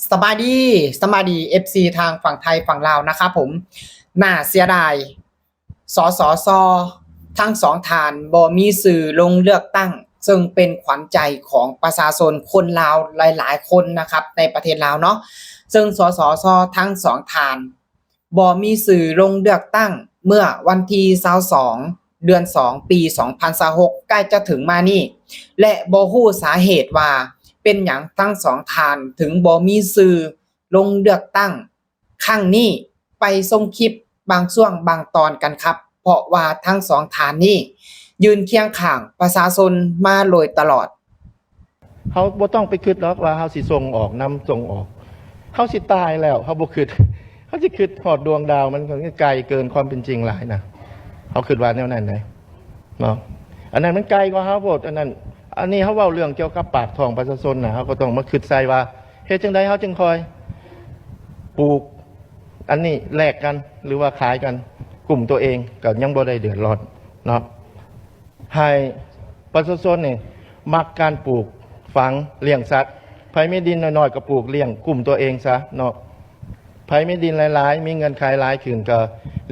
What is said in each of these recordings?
ສະບາຍດີ ສະບາຍດີ ເອັຟຊີ ທາງຝັ່ງໄທຝັ່ງລາວນະຄັບຜົມ. ໜ້າເສຍດາຍ ສສຊ ທັງສອງທ່ານບໍ່ມີຊື່ລົງເລືອກຕັ້ງ ເຊິ່ງເປັນຂວັນໃຈຂອງປະຊາຊົນຄົນລາວຫຼາຍໆຄົນນະຄັບ ໃນປະເທດລາວເນາະ. ເຊິ່ງ ສສຊ ທັງສອງທ່ານ ບໍ່ມີຊື່ລົງເລືອກຕັ້ງເມື່ອວັນທີຊາວສອງ ເດືອນສອງ ປີສອງພັນຊາວຫົກ ໃກ້ຈະເຖິງມານີ້ ແລະ ບໍ່ຮູ້ສາເຫດວ່າເປັນຫຍັງທັງສອງທ່ານເຖິງບໍ່ມີຊື່ລົງເລືອກຕັ້ງຄັ້ງນີ້. ໄປຊົມຄລິບບາງຊ່ວງບາງຕອນກັນຄັບ ເພາະວ່າທັງສອງທ່ານນີ້ຢືນຄຽງຂ້າງປະຊາຊົນມາໂດຍຕະຫຼອດ. ເຮົາບໍ່ຕ້ອງໄປຄິດດອກວ່າເຮົາຊິສົ່ງອອກນຳສົ່ງອອກ. ເຮົາຊິຕາຍແລ້ວ ເຮົາບໍ່ຄິດ ເຮົາຊິຄິດຮອດດວງດາວ ມັນກໍໄກເກີນຄວາມເປັນຈິງຫຼາຍນະ. ເຮົາຄິດວ່າແນວນັ້ນໃດເນາະ. ອັນນັ້ນມັນໄກກວ່າເຮົາໂພດ. ອັນນັ້ນ ອັນນີ້ເຮົາເວົ້າເລື່ອງກ່ຽວກັບປາກທ້ອງປະຊາຊົນນະ ເຮົາກໍຕ້ອງມາຄິດໃສ່ວ່າ ເຮັດຈັ່ງໃດເຮົາຈຶ່ງຄ່ອຍປູກອັນນີ້ແລກກັນ ຫຼືວ່າຂາຍກັນ ກຸ້ມຕົວເອງ ກໍຍັງບໍ່ໄດ້ເດືອດຮ້ອນເນາະ. ໃຫ້ປະຊາຊົນນີ້ມັກການປູກຝັງລ້ຽງສັດ. ໃຜມີດິນນ້ອຍໆກໍປູກລ້ຽງກຸ້ມຕົວເອງຊະເນາະ. ໃຜມີດິນຫຼາຍໆ ມີເງິນຂາຍຫຼາຍຂຶ້ນກໍ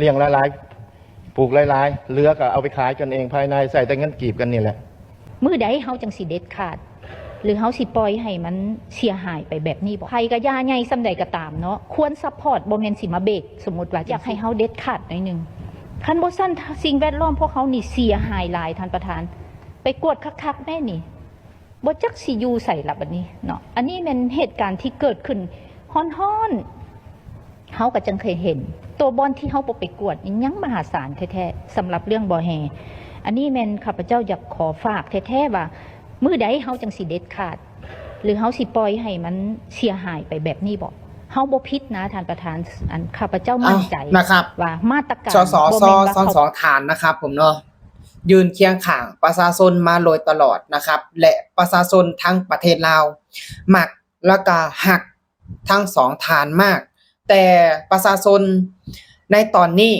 ລ້ຽງຫຼາຍໆ ປູກຫຼາຍໆ ເຫຼືອກໍເອົາໄປຂາຍກັນເອງພາຍໃນ ໃຊ້ແຕ່ເງິນກີບກັນນີ້ແຫຼະ. ມື້ໃດເຮົາຈັ່ງຊິເດັດຂາດ ຫຼືເຮົາຊິປ່ອຍໃຫ້ມັນເສຍຫາຍໄປແບບນີ້ບໍ່? ໃຜກໍຢ່າໃຫຍ່ສ່ຳໃດກໍຕາມເນາະ ຄວນຊັບພອດ ບໍ່ແມ່ນຊິມາເບກ. ສົມມຸດວ່າຢາກໃຫ້ເຮົາເດັດຂາດໜ້ອຍໜຶ່ງ ຄັນບໍ່ຊັ້ນສິ່ງແວດລ້ອມພວກເຮົານີ້ເສຍຫາຍຫຼາຍທ່ານປະທານ. ໄປກວດຄັກໆແດ່ນີ້ ບໍ່ຈັກຊິຢູ່ໃສລະບັດນີ້ເນາະ. ອັນນີ້ແມ່ນເຫດການທີ່ເກີດຂຶ້ນຮ້ອນໆ ເຮົາກໍຈັ່ງເຄີຍເຫັນ. ໂຕບ່ອນທີ່ເຮົາບໍ່ໄປກວດນີ້ຍັງມະຫາສານແທ້ໆ ສຳລັບເລື່ອງບໍ່ແຮ່. ອັນນີ້ແມ່ນຂ້າພະເຈົ້າຢາກຂໍຝາກແທ້ໆວ່າ ມື້ໃດເຮົາຈັ່ງຊິເດັດຂາດ ຫຼືເຮົາຊິປ່ອຍໃຫ້ມັນເສຍຫາຍໄປແບບນີ້ບໍ່? ເຮົາບໍ່ຜິດນະທ່ານປະທານ. ອັນຂ້າພະເຈົ້າໝັ້ນໃຈ ເອົ້າ ນະຄັບ ວ່າມາດຕະການ ສສຊ ທັງສອງທ່ານນະຄັບຜົມເນາະ ຢືນຄຽງຂ້າງປະຊາຊົນມາໂດຍຕະຫຼອດນະຄັບ ແລະ ປະຊາຊົນທັງປະເທດລາວມັກ ແລ້ວກໍຮັກທັງສອງທ່ານມາກ. ແຕ່ປະຊາຊົນໃນຕອນນີ້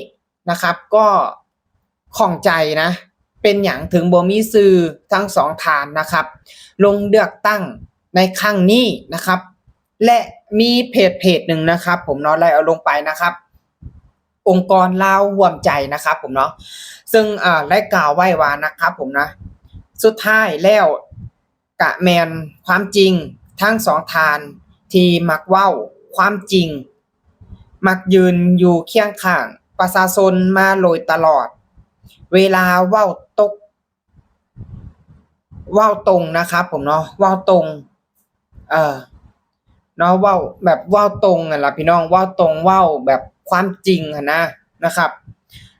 ນະຄັບ ກໍຂ້ອງໃຈນະ ເປັນຫຍັງເຖິງບໍ່ມີຊື່ທັງສອງທ່ານນະຄັບ ລົງເລືອກຕັ້ງໃນຄັ້ງນີ້ນະຄັບ. ແລະ ມີເພຈ ເພຈໜຶ່ງນະຄັບຜົມເນາະ ໄດ້ເອົາລົງໄປນະຄັບ ອົງກອນລາວຮ່ວມໃຈນະຄັບຜົມເນາະ ເຊິ່ງ ເອີ ໄດ້ກ່າວໄວ້ວ່ານະຄັບຜົມນະ ສຸດທ້າຍແລ້ວກະແມ່ນຄວາມຈິງ. ທັງສອງທ່ານທີ່ມັກເວົ້າຄວາມຈິງ ມັກຢືນຢູ່ຄຽງຂ້າງປະຊາຊົນມາໂດຍຕະຫຼອດ ເວລາເວົ້າຕົກ ເວົ້າຕົງນະຄັບຜົມເນາະ ເວົ້າຕົງ ເອີ ເນາະ ເວົ້າແບບເວົ້າຕົງຫັ້ນລະພີ່ນ້ອງ ເວົ້າຕົງ ເວົ້າແບບຄວາມຈິງຫັ້ນນະ ນະຄັບ.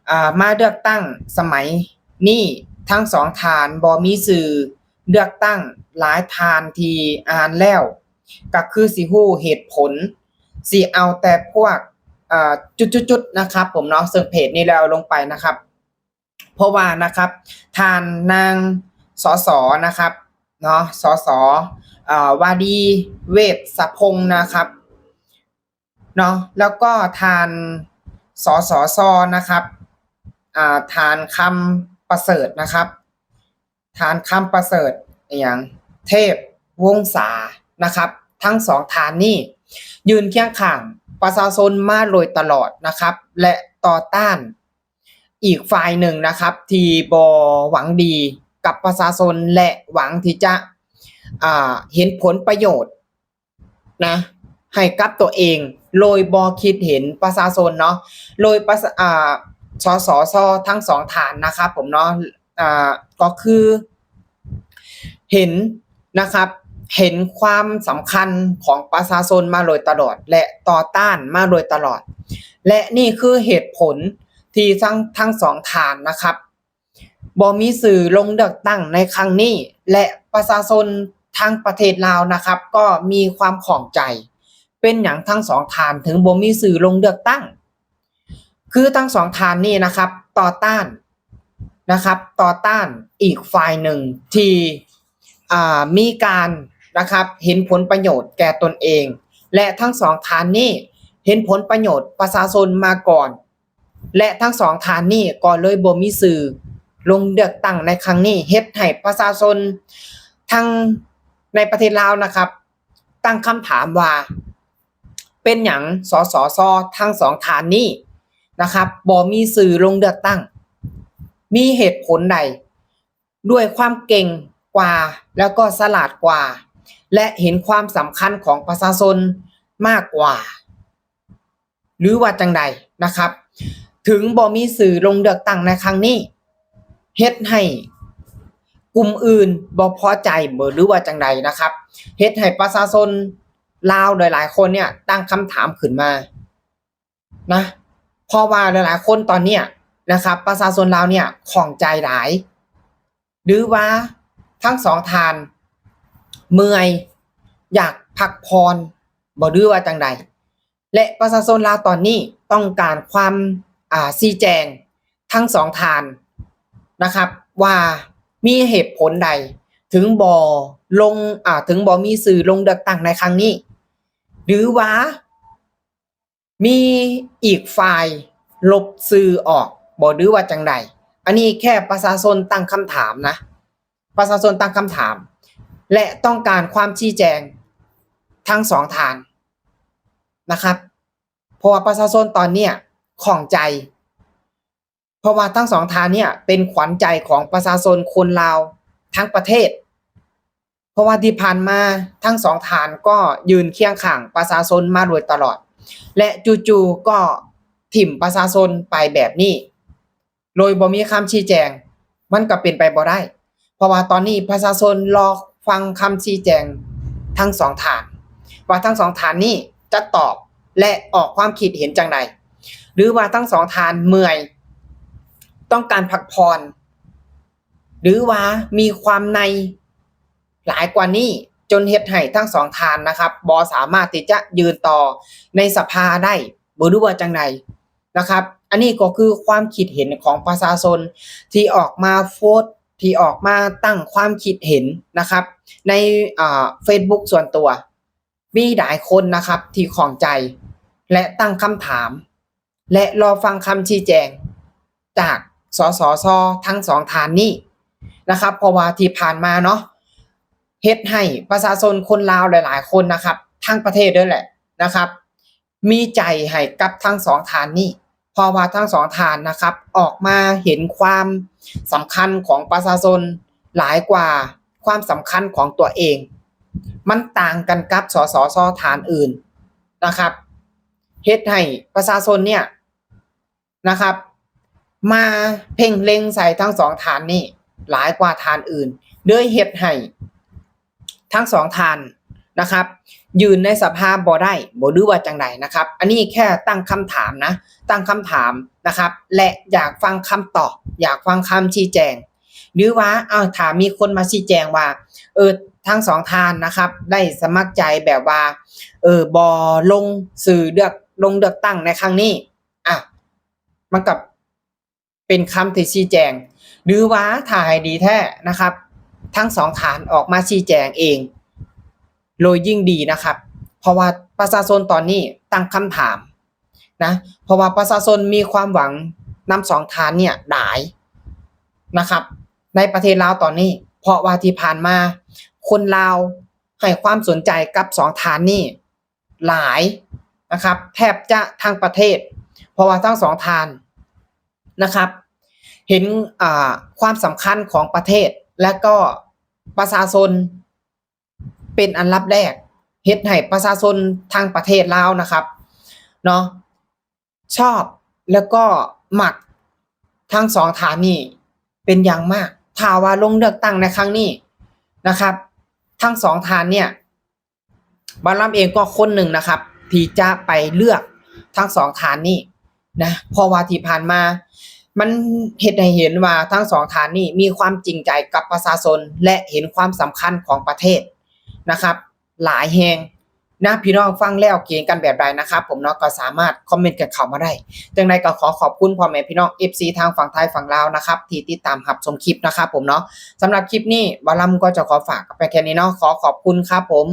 ອ່າ ມາເລືອກຕັ້ງສະໄໝນີ້ ທັງສອງທ່ານບໍ່ມີຊື່ເລືອກຕັ້ງ. ຫຼາຍທ່ານທີ່ອ່ານແລ້ວກໍຄືຊິຮູ້ເຫດຜົນ ຊິເອົາແຕ່ພວກ ອ່າ ຈຸດໆໆ ນະຄັບຜົມເນາະ ເຊິ່ງເພຈນີ້ໄດ້ເອົາລົງໄປນະຄັບ. ເພາະວ່ານະຄັບ ທ່ານນາງ ສສ ນະຄັບເນາະ ສສ ເອີ ວາດີ ເວດສະພົງ ນະຄັບເນາະ ແລ້ວກໍທ່ານ ສສຊ ນະຄັບ ອ່າ ທ່ານ ຄຳປະເສີດ ນະຄັບ ທ່ານ ຄຳປະເສີດ ອີຫຍັງ ເທບວົງສາ ນະຄັບ. ທັງສອງທ່ານນີ້ຢືນຄຽງຂ້າງປະຊາຊົນມາໂດຍຕະຫຼອດນະຄັບ ແລະ ຕໍ່ຕ້ານ ອີກຝ່າຍໜຶ່ງນະຄັບ ທີ່ບໍ່ຫວັງດີກັບປະຊາຊົນ ແລະ ຫວັງທີ່ຈະ ອ່າ ເຫັນຜົນປະໂຫຍດນະ ໃຫ້ກັບຕົວເອງ ໂດຍບໍ່ຄິດເຫັນປະຊາຊົນເນາະ ໂດຍປະຊາ ອ່າ ສສຊ ທັງສອງທ່ານນະຄັບຜົມເນາະ ອ່າ ກໍຄື ເຫັນນະຄັບ ເຫັນຄວາມສຳຄັນຂອງປະຊາຊົນມາໂດຍຕະຫຼອດ ແລະ ຕໍ່ຕ້ານມາໂດຍຕະຫຼອດ ແລະ ນີ້ຄືເຫດຜົນທີ່ທັງ ທັງສອງທ່ານນະຄັບ ບໍ່ມີຊື່ລົງເລືອກຕັ້ງໃນຄັ້ງນີ້ ແລະ ປະຊາຊົນທັງປະເທດລາວນະຄັບ ກໍມີຄວາມຂ້ອງໃຈ ເປັນຫຍັງທັງສອງທ່ານເຖິງບໍ່ມີຊື່ລົງເລືອກຕັ້ງ? ຄືທັງສອງທ່ານນີ້ນະຄັບ ຕໍ່ຕ້ານ ນະຄັບ ຕໍ່ຕ້ານອີກຝ່າຍໜຶ່ງທີ່ ອ່າ ມີການນະຄັບ ເຫັນຜົນປະໂຫຍດແກ່ຕົນເອງ ແລະ ທັງສອງທ່ານນີ້ເຫັນຜົນປະໂຫຍດປະຊາຊົນມາກ່ອນ ແລະ ທັງສອງທ່ານນີ້ກໍເລີຍບໍ່ມີຊື່ລົງເລືອກຕັ້ງໃນຄັ້ງນີ້ ເຮັດໃຫ້ປະຊາຊົນທັງໃນປະເທດລາວນະຄັບ ຕັ້ງຄຳຖາມວ່າ ເປັນຫຍັງ ສສຊ ທັງສອງທ່ານນີ້ນະຄັບ ບໍ່ມີຊື່ລົງເລືອກຕັ້ງ? ມີເຫດຜົນໃດ? ດ້ວຍຄວາມເກັ່ງກວ່າ ແລ້ວກໍສະຫຼາດກວ່າ ແລະ ເຫັນຄວາມສຳຄັນຂອງປະຊາຊົນມາກກວ່າ ຫຼືວ່າຈັ່ງໃດນະຄັບ ເຖິງບໍ່ມີຊື່ລົງເລືອກຕັ້ງໃນຄັ້ງນີ້ ເຮັດໃຫ້ກຸ່ມອື່ນບໍ່ພໍໃຈບໍ ຫຼືວ່າຈັ່ງໃດນະຄັບ ເຮັດໃຫ້ປະຊາຊົນລາວຫຼາຍໆຄົນເນີ້ຍຕັ້ງຄຳຖາມຂຶ້ນມານະ ເພາະວ່າຫຼາຍໆຄົນຕອນເນີ້ຍນະຄັບ ປະຊາຊົນລາວເນີ້ຍຂ້ອງໃຈຫຼາຍ ຫຼືວ່າທັງສອງທ່ານເມື່ອຍ ຢາກພັກຜ່ອນບໍ ຫຼືວ່າຈັ່ງໃດ ແລະ ປະຊາຊົນລາວຕອນນີ້ຕ້ອງການຄວາມ ອ່າ ຊີ້ແຈງທັງສອງທ່ານນະຄັບ ວ່າມີເຫດຜົນໃດເຖິງບໍ່ລົງ ອ່າ ເຖິງບໍ່ມີຊື່ລົງເລືອກຕັ້ງໃນຄັ້ງນີ້ ຫຼືວ່າມີອີກຝ່າຍລົບຊື່ອອກບໍ ຫຼືວ່າຈັ່ງໃດ? ອັນນີ້ແຄ່ປະຊາຊົນຕັ້ງຄຳຖາມນະ ປະຊາຊົນຕັ້ງຄຳຖາມ ແລະ ຕ້ອງການຄວາມຊີ້ແຈງທັງສອງທ່ານນະຄັບ ເພາະວ່າປະຊາຊົນຕອນເນີ້ຍຂ້ອງໃຈ ເພາະວ່າທັງສອງທ່ານເນີ້ຍເປັນຂວັນໃຈຂອງປະຊາຊົນຄົນລາວທັງປະເທດ ເພາະວ່າທີ່ຜ່ານມາທັງສອງທ່ານກໍຢືນຄຽງຂ້າງປະຊາຊົນມາໂດຍຕະຫຼອດ ແລະ ຈູ່ໆກໍຖິ້ມປະຊາຊົນໄປແບບນີ້ ໂດຍບໍ່ມີຄຳຊີ້ແຈງ ມັນກໍເປັນໄປບໍ່ໄດ້ ເພາະວ່າຕອນນີ້ປະຊາຊົນລໍຟັງຄຳຊີ້ແຈງທັງສອງທ່ານ ວ່າທັງສອງທ່ານນີ້ຈະຕອບ ແລະ ອອກຄວາມຄິດເຫັນຈັ່ງໃດ ຫຼືວ່າທັງສອງທ່ານເມື່ອຍ ຕ້ອງການພັກຜ່ອນ ຫຼືວ່າມີຄວາມໃນຫຼາຍກວ່ານີ້ ຈົນເຮັດໃຫ້ທັງສອງທ່ານນະຄັບ ບໍ່ສາມາດທີ່ຈະຢືນຕໍ່ໃນສະພາໄດ້ບໍ ຫຼືວ່າຈັ່ງໃດນະຄັບ. ອັນນີ້ກໍຄືຄວາມຄິດເຫັນຂອງປະຊາຊົນທີ່ອອກມາໂພສ ທີ່ອອກມາຕັ້ງຄວາມຄິດເຫັນນະຄັບ ໃນ ອ່າ ເຟສບຸກສ່ວນຕົວ. ມີຫຼາຍຄົນນະຄັບທີ່ຂ້ອງໃຈ ແລະ ຕັ້ງຄຳຖາມ ແລະ ລໍຟັງຄຳຊີ້ແຈງຈາກ ສສຊ ທັງສອງທ່ານນີ້ນະຄັບ ເພາະວ່າທີ່ຜ່ານມາເນາະ ເຮັດໃຫ້ປະຊາຊົນຄົນລາວຫຼາຍໆຄົນນະຄັບ ທັງປະເທດເລີຍແຫຼະນະຄັບ ມີໃຈໃຫ້ກັບທັງສອງທ່ານນີ້ ເພາະວ່າທັງສອງທ່ານນະຄັບ ອອກມາເຫັນຄວາມສຳຄັນຂອງປະຊາຊົນຫຼາຍກວ່າຄວາມສຳຄັນຂອງຕົວເອງ. ມັນຕ່າງກັນກັບ ສສຊ ທ່ານອື່ນນະຄັບ ເຮັດໃຫ້ປະຊາຊົນເນີ້ຍນະຄັບ ມາເພັ່ງເລັງໃສ່ທັງສອງທ່ານນີ້ຫຼາຍກວ່າທ່ານອື່ນ ເລີຍເຮັດໃຫ້ ທັງສອງທ່ານນະຄັບ ຢືນໃນສະພາບໍ່ໄດ້ບໍ ຫຼືວ່າຈັ່ງໃດນະຄັບ. ອັນນີ້ແຄ່ຕັ້ງຄຳຖາມນະ ຕັ້ງຄຳຖາມນະຄັບ ແລະ ຢາກຟັງຄຳຕອບ ຢາກຟັງຄຳຊີ້ແຈງ ຫຼືວ່າ ເອົາ ຖ້າມີຄົນມາຊີ້ແຈງວ່າ ເອີ ທັງສອງທ່ານນະຄັບ ໄດ້ສະໝັກໃຈແບບວ່າ ເອີ ບໍ່ລົງຊື່ເລືອກ ລົງເລືອກຕັ້ງໃນຄັ້ງນີ້ ອ່ະ ມັນກໍ ເປັນຄຳທີ່ຊີ້ແຈງ ຫຼືວ່າຖ້າໃຫ້ດີແທ້ນະຄັບ ທັງສອງທ່ານອອກມາຊີ້ແຈງເອງ ໂດຍຍິ່ງດີນະຄັບ ເພາະວ່າປະຊາຊົນຕອນນີ້ຕັ້ງຄຳຖາມນະ ເພາະວ່າປະຊາຊົນມີຄວາມຫວັງນຳສອງທ່ານເນີ້ຍຫຼາຍນະຄັບ ໃນປະເທດລາວຕອນນີ້ ເພາະວ່າທີ່ຜ່ານມາຄົນລາວໃຫ້ຄວາມສົນໃຈກັບສອງທ່ານນີ້ ຫຼາຍນະຄັບ ແທບຈະທັງປະເທດ ເພາະວ່າທັງສອງທ່ານນະຄັບ ເຫັນ ອ່າ ຄວາມສຳຄັນຂອງປະເທດ ແລະ ກໍປະຊາຊົນເປັນອັນດັບແລກ ເຮັດໃຫ້ປະຊາຊົນທັງປະເທດລາວນະຄັບເນາະ ຊອບ ແລ້ວກໍມັກທັງສອງທ່ານນີ້ເປັນຢ່າງມາກ. ຖ້າວ່າລົງເລືອກຕັ້ງໃນຄັ້ງນີ້ນະຄັບ ທັງສອງທ່ານເນີ້ຍ ບ່າວລຳເອງກໍຄົນໜຶ່ງນະຄັບ ທີ່ຈະໄປເລືອກທັງສອງທ່ານນີ້ນະ ເພາະວ່າທີ່ຜ່ານມາມັນເຮັດໃຫ້ເຫັນວ່າທັງສອງທ່ານນີ້ມີຄວາມຈິງໃຈກັບປະຊາຊົນ ແລະ ເຫັນຄວາມສຳຄັນຂອງປະເທດນະຄັບ ຫຼາຍແຮງນະ. ພີ່ນ້ອງຟັງແລ້ວຄິດກັນແບບໃດນະຄັບຜົມເນາະ ກໍສາມາດຄອມເມັນກັນເຂົ້າມາໄດ້. ຈັ່ງໃດກໍຂໍຂອບຄຸນພໍ່ແມ່ພີ່ນ້ອງ ເອັຟຊີ ທາງຝັ່ງໄທຝັ່ງລາວນະຄັບ ທີ່ຕິດຕາມຮັບຊົມຄລິບນະຄັບຜົມເນາະ. ສຳລັບຄລິບນີ້ ບ່າວລຳກໍຈະຂໍຝາກກັນໄປແຄ່ນີ້ເນາະ. ຂໍຂອບຄຸນຄັບຜົມ.